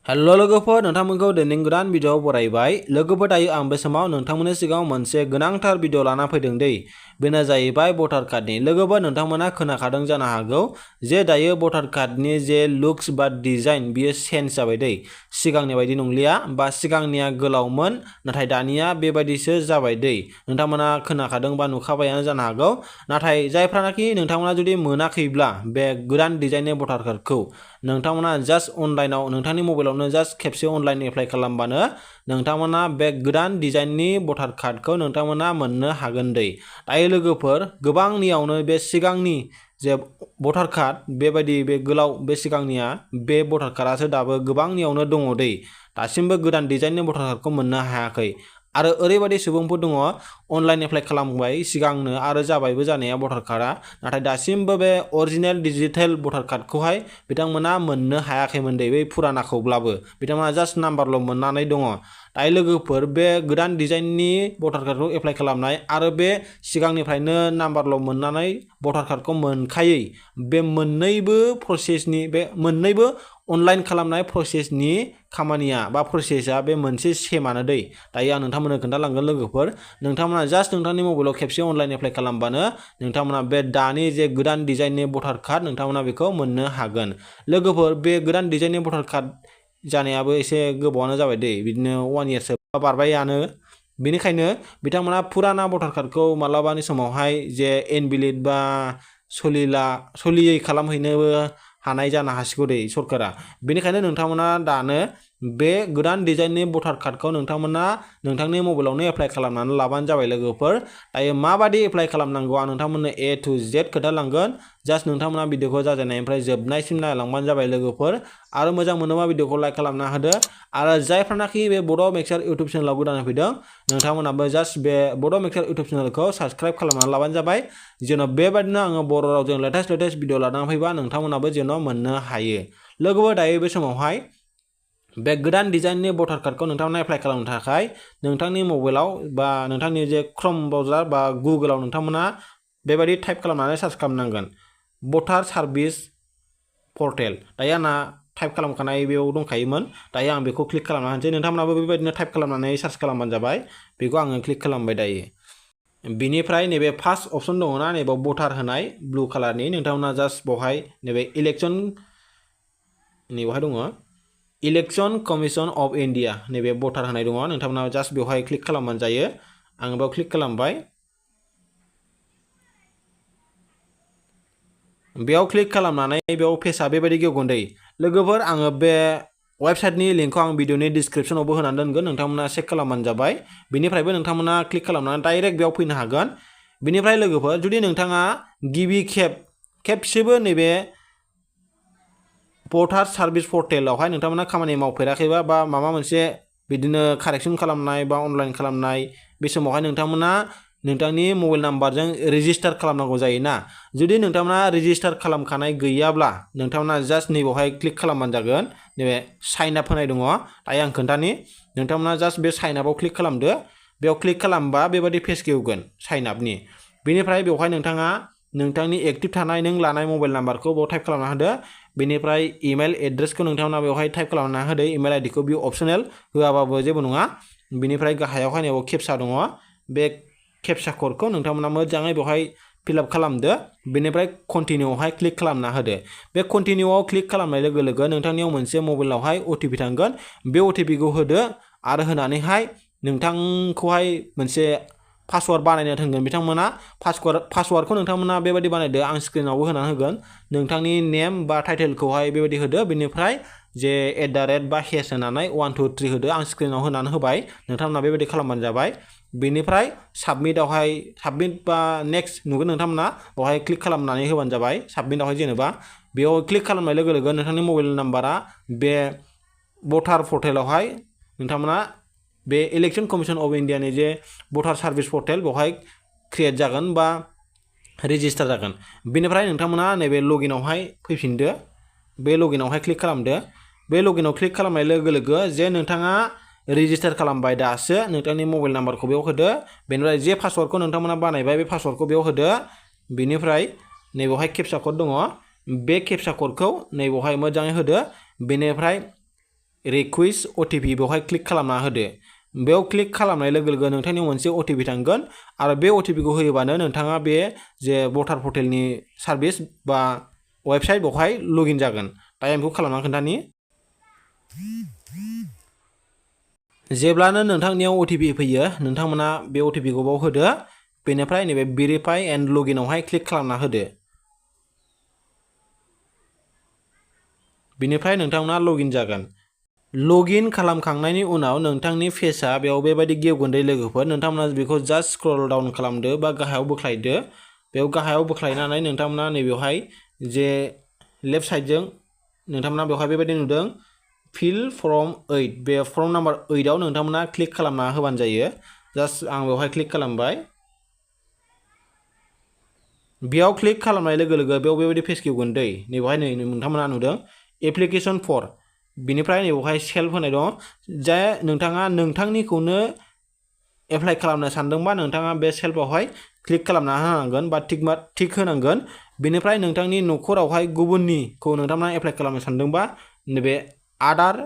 hello लोगोफोर नोंथांमोनखौ दिनै गोदान भिडिअ बरायबाय लोगोफोर दायो आं बे समाव नोंथांमोननि सिगाङाव मोनसे गोनांथार भिडिअ लाना फैदों दै बेनो जाहैबाय भटार कार्डनि लोगोफोर नोंथांमोना खोनाखादों जानो हागौ जे दायो भटार कार्डनि जे लुक्स बा डिजाइन बियो चेन्ज जाबाय दै सिगांनि बायदि नंलिया बा सिगांनिया गोलावमोन नाथाय दानिया बेबायदिसो जाबाय दै नोंथांमोना खोनाखादों बा नुखाबायानो जानो हागौ नाथाय जायफ्रानाखि नोंथांमोना जुदि मोनाखैब्ला बे गोदान डिजाइननि भटार कार्डखौ नोंथांमोना जास्ट अनलाइनाव नोंथांनि मबाइलावनो जास्ट खेबसे अनलाइन एप्लाइ खालामबानो नोंथांमोना बे गोदान डिजाइननि भटार कार्डखौ नोंथांमोना मोननो हागोन दै दायो लोगोफोर गोबांनियावनो बे सिगांनि जे भटार कार्ड बेबायदि बे गोलाव बे सिगांनिया बे भटार कार्डआसो दाबो गोबांनियावनो दङ दै दासिमबो गोदान डिजाइननि भटार कार्डखौ मोननो हायाखै आरो ओरैबायदि सुबुंफोर दङ अनलाइन एप्लाइ खालामबाय सिगांनो आरो जाबायबो जानाया भटार कार्डआ नाथाय दासिमबो बे अरिजिनेल डिजिटेल भटार कार्डखौहाय बिथांमोना मोननो हायाखैमोन दै बै फुरानाखौब्लाबो बिथांमोना जास्ट नाम्बारल' मोननानै दङ दायो लोगोफोर बे गोदान डिजाइननि भटार कार्डखौ एप्लाइ खालामनाय आरो बे सिगांनिफ्रायनो नाम्बारल' मोननानै भटार कार्डखौ मोनखायै बे मोननैबो प्रसेसनि बे मोननैबो अनलाइन खालामनाय प्रसेसनि खामानिया बा प्रसेसआ बे मोनसे सेमानो दै दायो आं नोंथांमोननो खोन्थालांगोन लोगोफोर नोंथांमोना जास्ट नोंथांनि मबाइलाव खेबसे अनलाइन एप्लाइ खालामबानो नोंथांमोना बे दानि जे गोदान डिजाइननि भटार कार्ड नोंथांमोना बेखौ मोननो हागोन लोगोफोर बे गोदान डिजाइननि भटार कार्ड जानायाबो एसे गोबावानो जाबाय दै बिदिनो 1 इयारसो बारबायानो बेनिखायनो बिथांमोना फुराना भटार कार्डखौ मालाबानि समावहाय जे इनभेलिड बा सोलियै खालामहैनोबो हानाय जानो हासिगौ दै सरकारा बेनिखायनो नोंथांमोना दानो बे गोदान डिजाइननि भटार कार्डखौ नोंथांमोना नोंथांनि मबाइलावनो एप्लाइ खालामनानै लाबानो जाबाय लोगोफोर दायो माबादि एप्लाइ खालामनांगौ आं नोंथांमोननो A to Z खोन्थालांगोन जास्ट नोंथांमोना भिडिअखौ जागायनायनिफ्राय जोबनायसिम नायलांबानो जाबाय लोगोफोर आरो मोजां मोनोबा भिडिअखौ लाइक खालामना होदो आरो जायफ्रानाखि बे बड' मिक्सचार इउटुब चेनेलाव गोदान फैदों नोंथांमोनाबो जास्ट बे बड' मिक्सचार इउटुब चेनेलखौ साबस्क्राइब खालामनानै लाबानो जाबाय जेन' बेबायदिनो आङो बर' रावजों लेटेस्ट भिडिअ लानानै फैबा नोंथांमोनाबो जेन' मोननो हायो लोगोफोर दायो बे समावहाय बे गोदान डिजाइननि भटार कार्डखौ नोंथांमोना एप्लाइ खालामनो थाखाय नोंथांनि मबाइलाव बा नोंथांनि जे क्रम ब्राउजार बा गुगोलाव नोंथांमोना बेबायदि टाइप खालामनानै सार्च खालामनांगोन भटार सार्भिस पर्टेल दायो आंना टाइप खालामखानाय बेयाव दंखायोमोन दायो आं बेखौ क्लिक खालामना होनोसै नोंथांमोनाबो बेबायदिनो टाइप खालामनानै सार्च खालामबानो जाबाय बेखौ आङो क्लिक खालामबाय दायो बिनिफ्राय नैबे फार्स्ट अपसन दङना नैबे भटार होनाय ब्लु कालारनि नोंथांमोना जास्ट बेवहाय नैबे इलेक्सन नैबेवहाय दङ इलेक्शन कमिशन अफ इन्डिया नैबे भटार होनाय दङ नोंथांमोना जास्ट बेवहाय क्लिक खालामबानो जायो आं बेयाव क्लिक खालामबाय बेयाव क्लिक खालामनानै बेयाव पेजआ बेबायदि गेवगोन दै लोगोफोर आङो बे वेबसाइटनि लिंकखौ आं भिडिअनि डिसक्रिपसनावबो होनानै दोनगोन नोंथांमोना चेक खालामबानो जाबाय बेनिफ्रायबो नोंथांमोना क्लिक खालामनानै डाइरेक्ट बेयाव फैनो हागोन बेनिफ्राय लोगोफोर जुदि नोंथाङा गिबि खेबसेबो नैबे भटार सार्भिस पर्टेलावहाय नोंथांमोना खामानि मावफेराखैबा बा माबा मोनसे बिदिनो कारेक्सन खालामनाय बा अनलाइन खालामनाय बे समावहाय नोंथांमोना नोंथांनि मबाइल नाम्बारजों रेजिस्टार खालामनांगौ जायोना जुदि नोंथांमोना रेजिस्टार खालामखानाय गैयाब्ला नोंथांमोना जास्ट नैबेवहाय क्लिक खालामबानो जागोन नैबे साइन आप होनाय दङ दायो आं खोन्थानि नोंथांमोना जास्ट बे साइन आपआव क्लिक खालामदो बेयाव क्लिक खालामबा बेबायदि पेज गेवगोन साइन आपनि बेनिफ्राय बेवहाय नोंथाङा नोंथांनि एक्टिभ थानाय नों लानाय मबाइल नाम्बारखौ बेयाव टाइप खालामना होदो बेनिफ्राय इमेल एड्रेसखौ नोंथांमोना बेवहाय टाइप खालामना होदो इमेल आइडिखौ बियो अपसनेल होआबाबो जेबो नङा बेनिफ्राय गाहायावहाय नैबे केपचा दङ बे केपचा क'डखौ नोंथांमोना मोजाङै बेवहाय फिलआप खालामदो बेनिफ्राय कन्टिनिउआवहाय क्लिक खालामना होदो बे कन्टिनिउआव क्लिक खालामनाय लोगो लोगो नोंथांनियाव मोनसे मबाइलावहाय OTP थांगोन बे OTPखौ होदो आरो होनानैहाय नोंथांखौहाय मोनसे पासवार्ड बानायनो थिनगोन बिथांमोना पासवार्डखौ नोंथांमोना बेबायदि बानायदो आं स्क्रिनावबो होनानै होगोन नोंथांनि नेम बा टाइटेलखौहाय बेबायदि होदो बेनिफ्राय जे @ बा हेश होनानै 1 2 3 होदो आं स्क्रिनाव होनानै होबाय नोंथांमोना बेबायदि खालामबानो जाबाय बेनिफ्राय साबमिट बा नेक्स्ट नुगोन नोंथांमोना बेवहाय क्लिक खालामनानै होबानो जाबाय साबमिटआवहाय जेनेबा बेयाव क्लिक खालामनाय लोगो लोगो नोंथांनि मबाइल नाम्बारा बे भटार पर्टेलावहाय नोंथांमोना बे इलेक्शन कमिशन अफ इन्डियानि जे भटार सार्भिस पर्टेल बेवहाय क्रिएट जागोन बा रेजिस्टार जागोन बेनिफ्राय नोंथांमोना नैबे लगिनावहाय फैफिनदो बे लगिनावहाय क्लिक खालामदो बे लगिनाव क्लिक खालामनाय लोगो लोगो जे नोंथाङा रेजिस्टार खालामबाय दासो नोंथांनि मबाइल नाम्बारखौ बेयाव होदो बेनिफ्राय जे पासवार्डखौ नोंथांमोना बानायबाय बे पासवार्डखौ बेयाव होदो बेनिफ्राय नैबेवहाय केपचा क'ड दङ बे केपचा क'डखौ नैबेवहाय मोजाङै होदो बेनिफ्राय रिक्वेस्ट OTP बेवहाय क्लिक खालामना होदो बेयाव क्लिक खालामनाय लोगो लोगो नोंथांनि मोनसे OTP थांगोन आरो बे OTP खौ होयोबानो नोंथाङा बे जे भटार पर्टेलनि सार्भिस बा वेबसाइट बेवहाय लगइन जागोन दायो आं बेखौ खालामना खोन्थानि जेब्लानो नोंथांनियाव OTP फैयो नोंथांमोना बे OTP खौ बाव होदो बेनिफ्राय नैबे भेरिफाइ एन्ड लगइनआवहाय क्लिक खालामना होदो बिनिफ्राय नोंथांमोना लगइन जागोन लगइन खालामखांनायनि उनाव नोंथांनि फेसआ बेयाव बेबायदि गेवगोन दै लोगोफोर नोंथांमोना बेखौ जास्ट स्क्रल डाउन खालामदो बा गाहायाव बोख्लायदो बेयाव गाहायाव बोख्लायनानै नोंथांमोना नैबेवहाय जे लेफ्ट साइडजों नोंथांमोना बेवहाय बेबायदि नुदों फिल फर्म 8 बे फर्म नाम्बार 8 आव नोंथांमोना क्लिक खालामना होबानो जायो जास्ट आं बेवहाय क्लिक खालामबाय बेयाव क्लिक खालामनाय लोगो लोगो बेयाव बेबायदि पेज गेवगोन दै नैबेवहाय नोंथांमोना नुदों एप्लिकेशन फर बिनिफ्राय नैबेवहाय सेल्फ होनाय दं जे नोंथाङा नोंथांनिखौनो एप्लाइ खालामनो सानदोंबा नोंथाङा बे सेल्फआवहाय क्लिक खालामना होनांगोन बा टिक होनांगोन बेनिफ्राय नोंथांनि न'खरावहाय गुबुननिखौ नोंथांमोना एप्लाइ खालामनो सानदोंबा नैबे आधार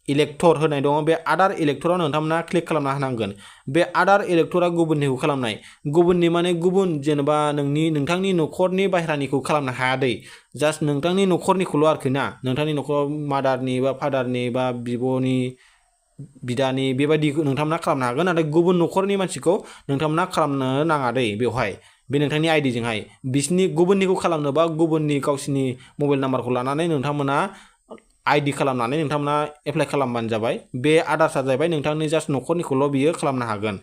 इलेक्टर होनाय दङ बे आधार इलेक्टराव नोंथांमोना क्लिक खालामना होनांगोन बे आधार इलेक्टरा गुबुननिखौ खालामनाय गुबुननि माने गुबुन जेनेबा नोंथांनि न'खरनि बाहेरानिखौ खालामनो हाया दै जास्ट नोंथांनि न'खरनिखौल' आरोखि ना नोंथांनि न'खराव मादारनि बा फादारनि बा बिब'नि बिदानि बेबायदि नोंथांमोना खालामनो हागोन नाथाय गुबुन न'खरनि मानसिखौ नोंथांमोना खालामनो नाङा दै बेवहाय बे नोंथांनि आइडिजोंहाय बिसिनि गुबुननिखौ खालामनोबा गुबुननि गावसिनि मबाइल नाम्बारखौ लानानै नोंथांमोना आइडि खालामनानै नोंथांमोना एप्लाइ खालामबानो जाबाय बे आधारआ जाहैबाय नोंथांनि जास्ट न'खरनिखौल' बियो खालामनो हागोन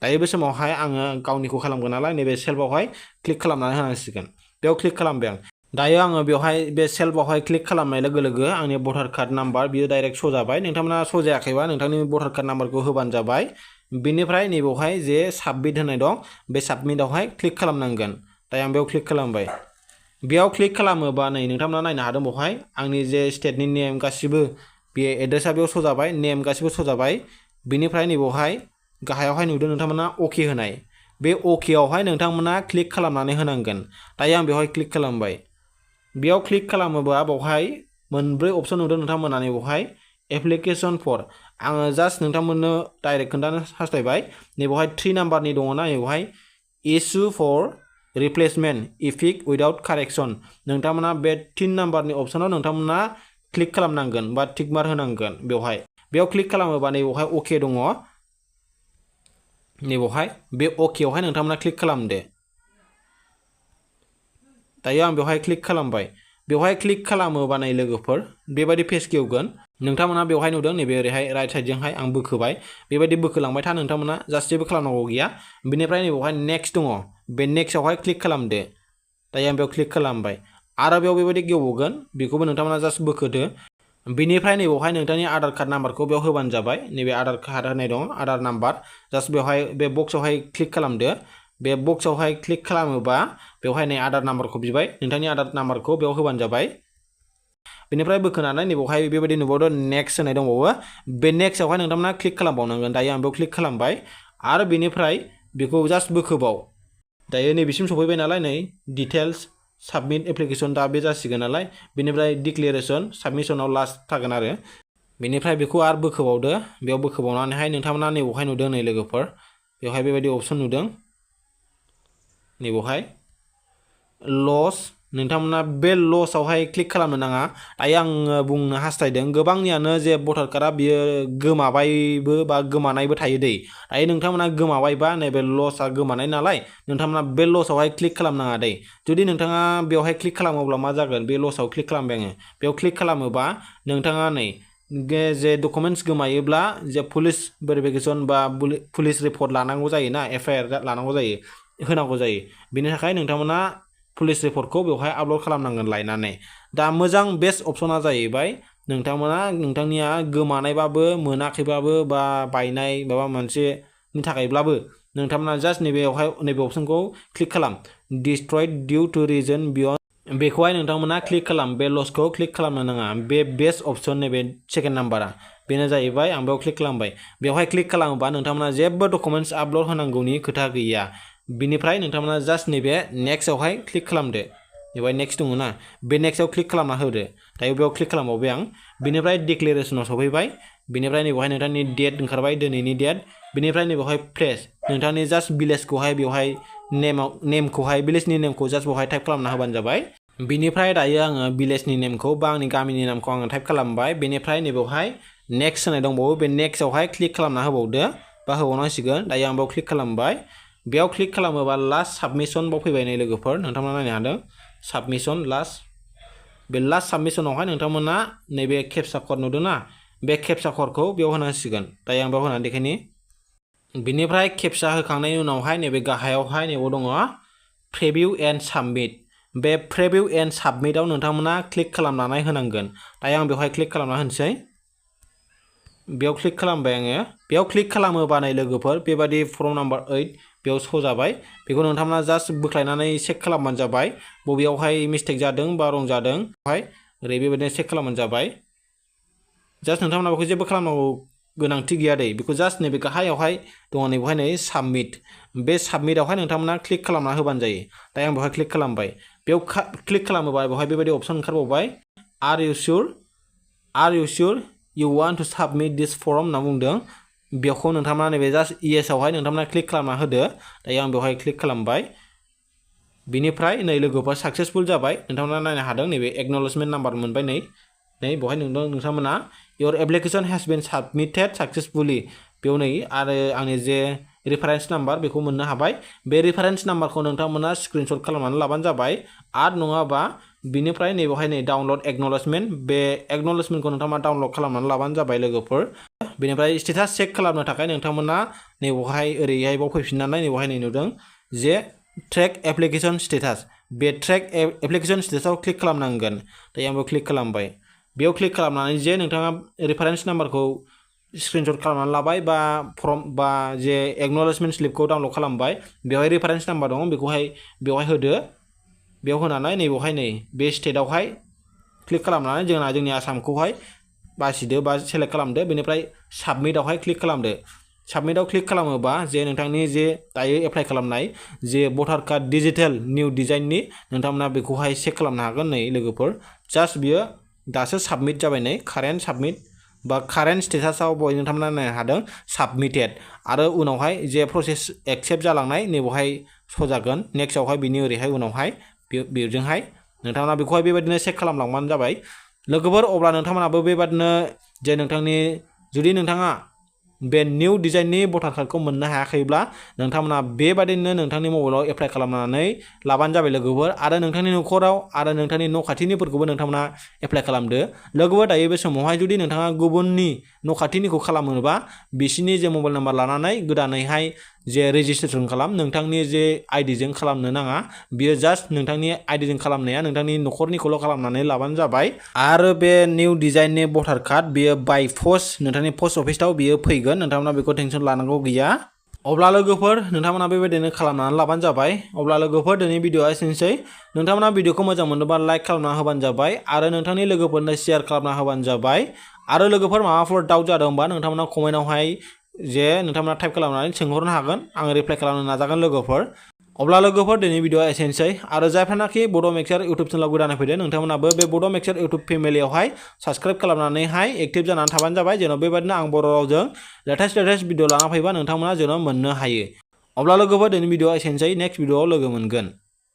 दायो बे समावहाय आङो गावनिखौ खालामगोन नालाय नैबे सेल्फआवहाय क्लिक खालामनानै होनांसिगोन बेयाव क्लिक खालामबाय आं दायो आङो बेवहाय बे सेल्फआवहाय क्लिक खालामनाय लोगो लोगो आंनि भटार कार्ड नाम्बार बियो डाइरेक्ट शो जाबाय नोंथांमोना शो जायाखैबा नोंथांनि भटार कार्ड नाम्बारखौ होबानो जाबाय बेनिफ्राय नैबेवहाय जे साबमिट होनाय दं बे साबमिटआवहाय क्लिक खालामनांगोन दायो आं बेयाव क्लिक खालामबाय बेयाव क्लिक खालामोबा नै नोंथांमोना नायनो हादों बेवहाय आंनि जे स्टेटनि नेम गासिबो बे एड्रेसा बेयाव शो जाबाय नेम गासिबो शो जाबाय बेनिफ्राय नैबेवहाय गाहायावहाय नुदों नोंथांमोना अके होनाय बे अकेआवहाय नोंथांमोना क्लिक खालामनानै होनांगोन दायो आं बेवहाय क्लिक खालामबाय बेयाव क्लिक खालामोबा बेवहाय मोनब्रै अपसन नुदों नोंथांमोना नैबेवहाय एप्लिकेशन फर आङो जास्ट नोंथांमोननो डाइरेक्ट खोन्थानो हास्थायबाय नैबेवहाय 3 नाम्बारनि दङना नैबेवहाय issue for replacement effect without correction नोंथांमोना बे 3 नाम्बारनि अपसनाव नोंथांमोना क्लिक खालामनांगोन बा टिक मार्क होनांगोन बेयाव क्लिक खालामोबा नैबेवहाय अके दङ नैबेवहाय बे अकेआवहाय नोंथांमोना क्लिक खालामदो दायो आं बेवहाय क्लिक खालामबाय बेवहाय क्लिक खालामोबा नै लोगोफोर बेबायदि पेज गेवगोन नोंथांमोना बेवहाय नुदों नैबे ओरैहाय राइट साइडजोंहाय आं बोखोबाय बेबायदि बोखोलांबाय था नोंथांमोना जास्ट जेबो खालामनांगौ गैया बेनिफ्राय नैबेवहाय नेक्स्ट दङ बे नेक्स्टआवहाय क्लिक खालामदो दायो आं बेयाव क्लिक खालामबाय आरो बेयाव बेबायदि गेवबावगोन बेखौबो नोंथांमोना जास्ट बोखोदो बेनिफ्राय नैबेवहाय नोंथांनि आधार कार्ड नाम्बारखौ बेयाव होबानो जाबाय नैबे आधार कार्ड होनाय दं आधार नाम्बार जास्ट बेवहाय बे बक्सआवहाय क्लिक खालामदो बे बक्सआवहाय क्लिक खालामोबा बेवहाय नै आधार नाम्बारखौ बिबाय नोंथांनि आधार नाम्बारखौ बेयाव होबानो जाबाय बेनिफ्राय बोखोनानै नैबेवहाय बेबायदि नुबावदों नेक्स्ट होनाय दंबावो बे नेक्स्टआवहाय नोंथांमोना क्लिक खालामबावनांगोन दायो आं बेयाव क्लिक खालामबाय आरो बेनिफ्राय बेखौ जास्ट बोखोबाव दायो नैबेसिम सफैबाय नालाय नै डिटेल्स साबमिट एप्लिकेशन दा बे जासिगोन नालाय बेनिफ्राय डिक्लेरेशन साबमिशनाव लास्ट थागोन आरो बेनिफ्राय बेखौ आरो बोखोबावदो बेयाव बोखोबावनानैहाय नोंथांमोना नैबेवहाय नुदों नै लोगोफोर बेवहाय बेबायदि अपसन नुदों नैबेवहाय लस नोंथांमोना बे लसआवहाय क्लिक खालामनो नाङा दायो आङो बुंनो हास्थायदों गोबांनियानो जे भटार कार्डआ बियो गोमाबायबो बा गोमानायबो थायो दै दायो नोंथांमोना गोमाबायबा नैबे लसआ गोमानाय नालाय नोंथांमोना बे लसआवहाय क्लिक खालामनाङा दै जुदि नोंथाङा बेवहाय क्लिक खालामोब्ला मा जागोन बे लसआव क्लिक खालामबाय आङो बेयाव क्लिक खालामोबा नोंथाङा नै जे डकुमेन्टस गोमायोब्ला जे पुलिस भेरिफिकेशन बा पुलिस रिपर्ट लानांगौ जायो ना एफआइआर लानांगौ जायो होनांगौ जायो बेनि थाखाय नोंथांमोना पुलिस रिपर्टखौ बेवहाय आपल'ड खालामनांगोन लायनानै दा मोजां बेस्ट अपसना जाहैबाय नोंथांमोना नोंथांनिया गोमानायबाबो मोनाखैबाबो बा बायनाय माबा मोनसेनि थाखायब्लाबो नोंथांमोना जास्ट नैबेयावहाय नैबे अपसनखौ क्लिक खालाम डिस्ट्रयड डिउ टु रिजन बियन्ड बेखौहाय नोंथांमोना क्लिक खालाम बे लसखौ क्लिक खालामनो नाङा बे बेस्ट अपसन नैबे सेकेन्ड नाम्बारा बेनो जाहैबाय आं बेयाव क्लिक खालामबाय बेवहाय क्लिक खालामोबा नोंथांमोना जेबो डकुमेन्टस आपल'ड होनांगौनि खोथा गैया बिनिफ्राय नोंथांमोना जास्ट नैबे नेक्स्टआवहाय क्लिक खालामदो बेवहाय नेक्स्ट दङ ना बे नेक्स्टआव क्लिक खालामना होदो दायो बेयाव क्लिक खालामबावबाय आं बेनिफ्राय डिक्लेरेशनाव सफैबाय बेनिफ्राय नैबेवहाय नोंथांनि डेट ओंखारबाय दिनैनि डेट बेनिफ्राय नैबेवहाय प्लेस नोंथांनि जास्ट भिलेजखौहाय बेवहाय नेमखौहाय भिलेजनि नेमखौ जास्ट बेवहाय टाइप खालामना होबानो जाबाय बेनिफ्राय दायो आङो भिलेजनि नेमखौ बा आंनि गामिनि नामखौ आङो टाइप खालामबाय बेनिफ्राय नैबेवहाय नेक्स्ट होनाय दंबावो बे नेक्स्टआवहाय क्लिक खालामना होबावदो बा होबावनांसिगोन दायो आं बेयाव क्लिक खालामबाय बेयाव क्लिक खालामोबा लास्ट साबमिसन बाव फैबाय नै लोगोफोर नोंथांमोना नायनो हादों साबमिसन लास्ट बे लास्ट साबमिसनावहाय नोंथांमोना नैबे केपचा क'ड नुदोंना बे केपचा क'डखौ बेयाव होनांसिगोन दायो आं बेयाव होनानै देखायनि बिनिफ्राय केपचा होखांनायनि उनावहाय नैबे गाहायावहाय नैबेयाव दङ प्रिभिउ एन्ड साबमिट बे प्रिभिउ एन्ड साबमिटआव नोंथांमोना क्लिक खालामनानै होनांगोन दायो आं बेवहाय क्लिक खालामना होनोसै बेयाव क्लिक खालामबाय आङो बेयाव क्लिक खालामोबा नै लोगोफोर बेबादि फर्म नाम्बार 8 बेयाव श' जाबाय बेखौ नोंथांमोना जास्ट बोख्लायनानै चेक खालामबानो जाबाय बबेयावहाय मिस्टेक जादों बा रं जादों बेवहाय ओरै बेबायदिनो चेक खालामबानो जाबाय जास्ट नोंथांमोना बेखौ जेबो खालामनांगौ गोनांथि गैया दै बेखौ जास्ट नैबे गाहायावहाय दङ नैबेवहाय नै साबमिट बे साबमिटआवहाय नोंथांमोना क्लिक खालामना होबानो जायो दायो आं बेवहाय क्लिक खालामबाय बेयाव क्लिक खालामोबा बेवहाय बेबायदि अपसन ओंखारबावबाय are you sure you want to submit this form होनना बुंदों बेखौ नोंथांमोना नैबे जास्ट येसआवहाय नोंथांमोना क्लिक खालामना होदो दायो आं बेवहाय क्लिक खालामबाय बिनिफ्राय नै लोगोफोर साक्सेसफुल जाबाय नोंथांमोना नायनो हादों नैबे एक्न'लेजमेन्ट नाम्बार मोनबाय नै बेवहाय नोंथांमोना your application has been submitted successfully बेयाव नै आरो आंनि जे रेफारेन्स नाम्बार बेखौ मोननो हाबाय बे रेफारेन्स नाम्बारखौ नोंथांमोना स्क्रिनशट खालामनानै लाबानो जाबाय आरो नङाबा बिनिफ्राय नैबेवहाय नै डाउनलड एक्न'लेजमेन्ट बे एक्न'लेजमेन्टखौ नोंथांमोना डाउनलड खालामनानै लाबानो जाबाय लोगोफोर बेनिफ्राय स्टेटास चेक खालामनो थाखाय नोंथांमोना नैबेवहाय ओरैहाय बाव फैफिननानै नैबेवहाय नै नुदों जे ट्रेक एप्लिकेशन स्टेटास बे ट्रेक एप्लिकेशन स्टेटासआव क्लिक खालामनांगोन दायो आं बेयाव क्लिक खालामबाय बेयाव क्लिक खालामनानै जे नोंथाङा रेफारेन्स नाम्बारखौ स्क्रिनशट खालामनानै लाबाय बा फर्म बा जे एक्न'लेजमेन्ट स्लिपखौ डाउनलड खालामबाय बेवहाय रेफारेन्स नाम्बार दं बेखौहाय बेवहाय होदो बेयाव होनानै नैबेवहाय नै बे स्टेटआवहाय क्लिक खालामनानै जोंनि आसामखौहाय बासिदो बा सेलेक्ट खालामदो बेनिफ्राय साबमिटआवहाय क्लिक खालामदो साबमिटआव क्लिक खालामोबा जे नोंथांनि जे दायो एप्लाइ खालामनाय जे भटार कार्ड डिजिटेल निउ डिजाइननि नोंथांमोना बेखौहाय चेक खालामनो हागोन नै लोगोफोर जास्ट बियो दासो साबमिट जाबाय नै कारेन्ट साबमिट बा कारेन्ट स्टेटासआव बय नोंथांमोना नायनो हादों साबमिटेड आरो उनावहाय जे प्रसेस एक्सेप्ट जालांनाय नैबेवहाय श' जागोन नेक्स्टआवहाय बिनि ओरैहाय उनावहाय बेजोंहाय नोंथांमोना बेखौहाय बेबायदिनो चेक खालामलांबानो जाबाय लोगोफोर अब्ला नोंथांमोनाबो बेबायदिनो जे नोंथांनि जुदि नोंथाङा बे निउ डिजाइननि भटार कार्डखौ मोननो हायाखैब्ला नोंथांमोना बेबादिनो नोंथांनि मबाइलाव एप्लाइ खालामनानै लाबानो जाबाय लोगोफोर आरो नोंथांनि न'खराव आरो नोंथांनि न' खाथिनिफोरखौबो नोंथांमोना एप्लाइ खालामदो लोगोफोर दायो बे समावहाय जुदि नोंथाङा गुबुननि न' खाथिनिखौ खालामोबा बिसिनि जे मबाइल नाम्बार लानानै गोदानैहाय जे रेजिस्ट्रेसन खालाम नोंथांनि जे आइडिजों खालामनो नाङा बियो जास्ट नोंथांनि आइडिजों खालामनाया नोंथांनि न'खरनिखौल' खालामनानै लाबानो जाबाय आरो बे निउ डिजाइननि भटार कार्ड बियो बाय पस्ट नोंथांनि पस्ट अफिसाव बियो फैगोन नोंथांमोना बेखौ टेनसन लानांगौ गैया अब्ला लोगोफोर नोंथांमोना बेबायदिनो खालामनानै लाबानो जाबाय अब्ला लोगोफोर दिनैनि भिडिअआ एसेनोसै नोंथांमोना भिडिअखौ मोजां मोनोबा लाइक खालामना होबानो जाबाय आरो नोंथांनि लोगोफोरनो शेयार खालामना होबानो जाबाय आरो लोगोफोर माबाफोर डाउट जादोंबा नोंथांमोना कमेन्टआवहाय जे नोंथांमोना टाइप खालामनानै सोंहरनो हागोन आं रिप्लाइ खालामनो नाजागोन लोगोफोर अब्ला लोगोफोर दिनैनि भिडिअआ एसेनोसै आरो जायफ्रानाखि बड' मिक्सार इउटुब चेनेलाव गोदानै फैदों नोंथांमोनाबो बे बड' मिक्सार इउटुब फेमिलियावहाय साबस्क्राइब खालामनानैहाय एक्टिभ जानानै थाबानो जाबाय जेन' बेबायदिनो आं बर' रावजों लेटेस्ट भिडिअ लाना फैबा नोंथांमोना जेन' मोननो हायो अब्ला लोगोफोर दिनैनि भिडिअआ एसेनोसै नेक्स्ट भिडिअआव लोगो मोनगोन